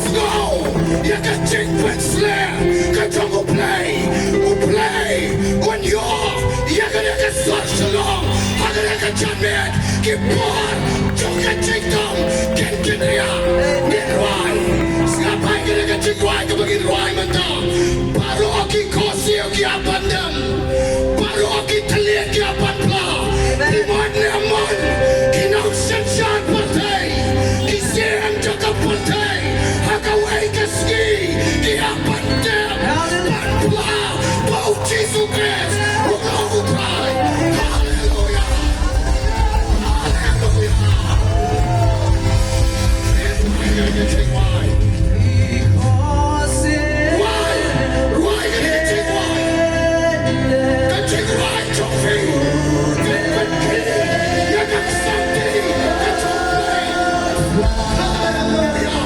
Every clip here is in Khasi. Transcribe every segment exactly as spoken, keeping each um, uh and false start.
Sngew ïa ka jingpynsleh ka jong U Blei. U Blei un ïoh ïa kane ka sor shlong ha kane ka janmiet. Ki por jong ka jingdom kin kynriah. Ngin rwai. Sngap ïa kane ka jingrwai kaba ngin rwai mynta. Baroh ki khohsiew ki hap ban dem. Baroh ki thylliej ki hap ban phla. Ki mon ne mon, ki nongsynshar pyrthei, ki siem jong ka pyrthei, ha kawei ka sngi ki hap ban tip, ban phla ba U Jisu Khrist u long U Trai. Haleluya. Haleluya. Haleluya. Rwai, rwai, rwai. Ka jingrwai jong phi. Ka pynkhih ïa ka ksangti ka jong phi. Haleluya.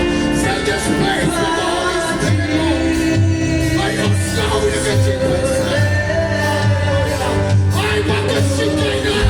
Fill this place with the Holy Spirit, Lord. May your sound is a jingrwai. Haleluya. Ai ba ka jingkyrkhu.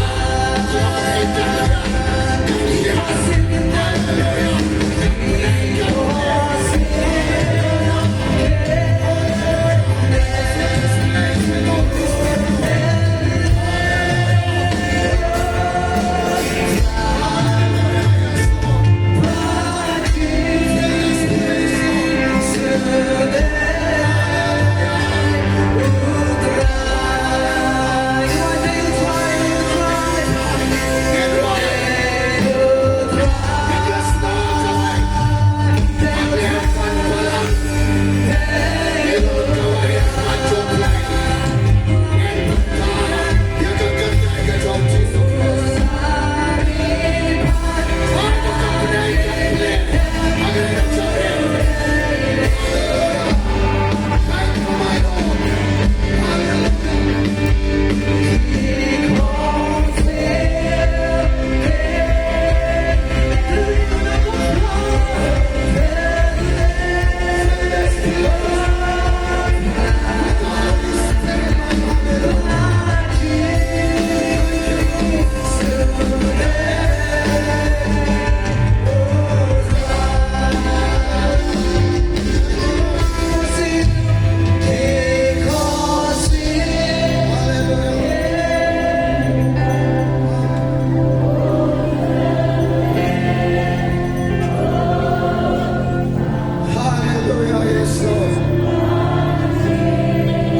Haleluya, yes, Lord.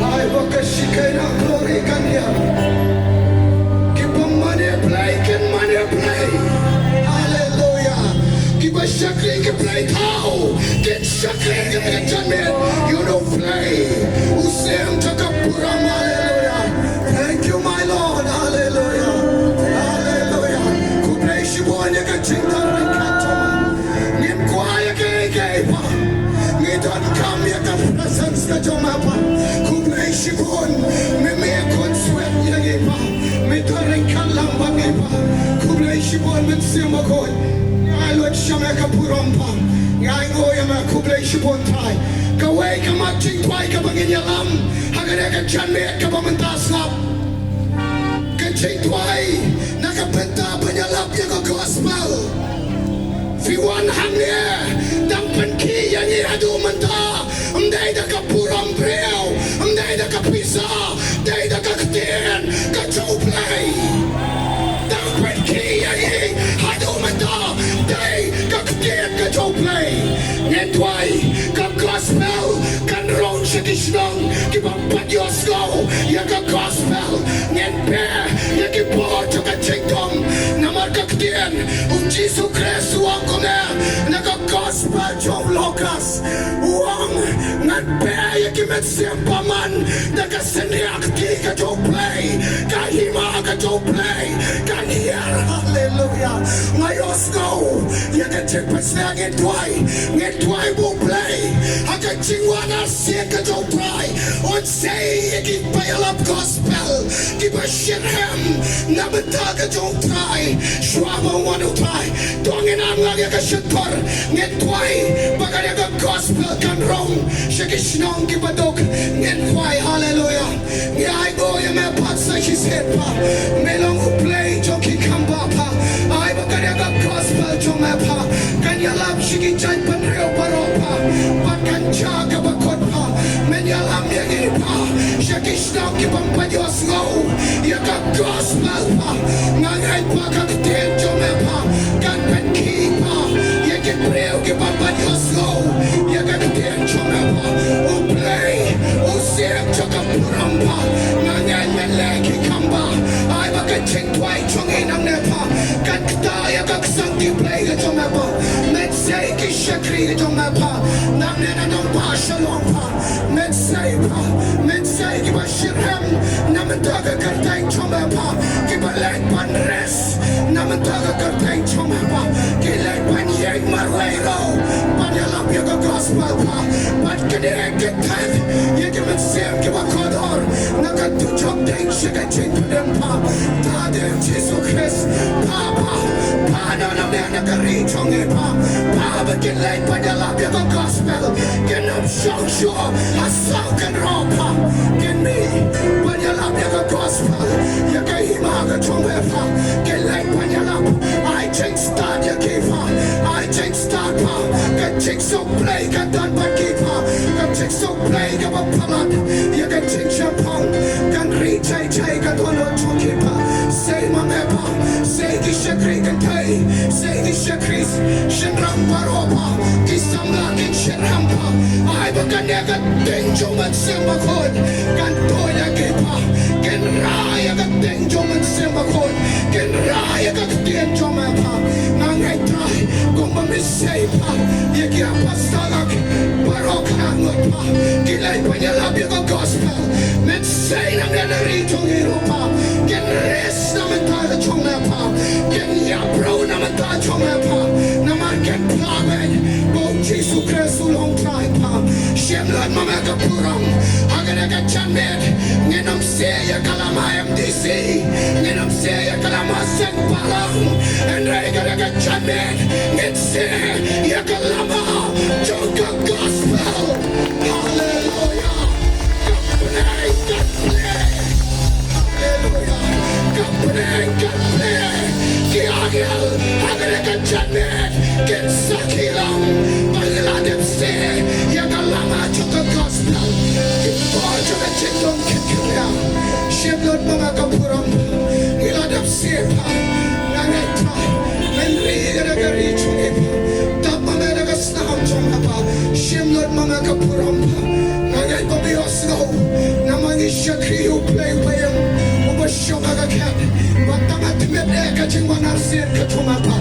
Ai ba ka Shekinah glory kan ïa. Kiba mane Blei kin mane Blei. Haleluya. Kiba shakri ki Blei thaw kin shakri kin kin janmiet. You know Blei u siem jong ka burom. Haleluya. Thank you, my Lord. Haleluya. Haleluya. Khublei shibun ïa ka jingdon ryngkat jong me. Ngim kwah ïa kaei kaei, Pa. Ngi donkam ïa ka presence ka jong me, Pa. Khublei shibun. Me, me khun swet ïa ngi, Pa. Me don ryngkat lang bad ngi, Pa. Khublei shibun, Mynsiem Bakhuid. Ngi ai lut sha me ka burom, Pa. Ngi ai nguh ïa me, khublei shibun, Trai. Kawei ka mat jingduwai kaba ngin ïalam ha kane ka janmiet kaba mynta, sngap. Ka jingduwai na ka bynta ban ïalap ïa ka gospel. Phi wan hangne, dang pynkhih ïa ngi haduh mynta. Ym dei da ka burom briew, ym dei da ka pisa, dei da ka ktien ka jong U Blei. Dang pynkhih ïa ngi haduh mynta, dei ka ktien ka jong U Blei. Ngin duwai ka gospel kan rung sha ki shnong kiba pat ïohsngew ïa ka gospel. Ngin beh ïa ki bor jong ka jingdum. Namar ka ktien, U Jisu Khrist u ong kumne na ka gospel jong Lukas. U ong, ngan beh ïa ki mynsiem bymman da ka synriah kti ka jong U Blei, ka hima ka jong U Blei kan hiar. Haleluya. Nga ïohsngew ïa ka jingpynsngew. Ngin duwai, ngin duwai ba U Blei ha ka jingwan arsien ka jong U Trai un sei ïa kiba ïalap gospel, kiba shitrhem na bynta ka jong U Trai. Shuwa ba un wan U Trai, to ngin ym lah ïa ka shyntur. Ngin duwai ba ka, ïa ka gospel kan rung sha ki shnong kiba duk. Ngin duwai. Haleluya. Ngi ai nguh ïa me pat sa shisien, Pa. Me long U Blei jong ki khambah, Pa. Ai ba ka, ïa ka gospel jong me, Pa, kan ïalap sha ki jaitbynriew baroh, Pa. ki bym pat ïohsngew ïa ka gospel pa. Nga ngeit ba ka ktien jong me pa kan pynkhih pa ïa ki briew ki bym pat ïohsngew ïa ka ktien jong me pa. U Blei u siem jong ka burom pa. Nga ngeit men leh ki kam ba ai ba ka jingduwai jong ngi nangne pa kan ktah ïa ka ksang ki Blei ka jong me pa. Men sei ki shakri ka jong me pa. Nangne na nongbah Shillong pa. Men sei pa, men sei kiba shitrhem na bynta ka kyrteng jong me pa, kiba leit ban res na bynta ka kyrteng jong me pa, ki leit ban ïeng marwei ruh ban ïalap ïa ka gospel pa, ban knieh kynthei ïa ki mynsiem kiba kordor na ka dujok ding sha ka jingpynim pa. Tang da u Jisu Khrist pa, pa, pa, na, na, na, na ka ri jong ngi pa, pa, ba kin leit ban ïalap ïa ka gospel, kin ym shong shuh ha saw kynroh pa, kin mih ban ïalap ïa ka gospel ïa ka hima ka jong me pa, kin leit ban ïalap. Ai jingstad ïa ki pa, ai jingstad pa, ka jingshong Blei ka don bad ki pa, ka jingshong Blei kaba palat ïa ka jingshemphang, kan ri jai jai ka dohnud jong ki pa. Sei ma me pa, sei ki shakri kynthei, sei ki shakri shynrang baroh pa, ki samla kin shitrhem pa. Ai ba kane ka ding jong u Mynsiem Bakhuid kan duh ïa ki pa, kin rai ïa ka ding jong u Mynsiem Bakhuid, kin rai ïa ka ktien jong me pa. Nga ngeit Trai kumba me sei pa ïa ki apostol baroh kane ngut pa, ki leit ban ïalap ïa ka gospel. Men sei na ngi na ri jong ngi ruh pa, kin res na bynta ka jong me pa, kin ïap ruh na bynta ka jong me pa. Namar kin phla beit ba u Jisu Khrist u long Trai pa. Shim lut ma me ka burom ha kane ka janmiet. Ngin ym sei ïa ka lama M D C, ngin ym sei ïa ka lama seng balang, hynrei kane ka janmiet ngin sei ïa ka lama jong ka gospel. Haleluia. Ka bneng kan plie. Haleluia. Ka bneng kan plie. Ki angel ha kane ka janmiet kin sakhi lang ba ngi la dep sei ïa ka lama jong ka gospel. Ki bor jong ka jingdon kin kynriah. Shim lut ma nga ka burom, ngi la dep sei pa. Nga ngeit Trai men ri ïa ka ri jong ngi pa. Tap ma me da ka snam jong me pa. Shim lut ma nga ka burom pa. Nga ngeit ba me ïohsngew namar ngi shakri ïa u Blei uba ïeng, uba shong ha ka khet. Ba tang ha tmier eh ka jingwan arsien ka jong me pa.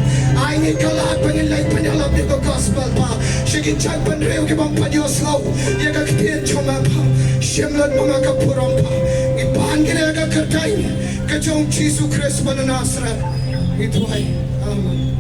Ai ngi ka lad ba ngin leit ban ïalap ïa ka gospel pa sha ki jaitbynriew ki bym pat ïohsngew ïa ka ktien jong me pa. Shim lut ma nga ka burom pa. Ngi pan kine ha ka kyrteng ka jong u Jisu Khrist ba na Nasareth ngi duwai. Amen.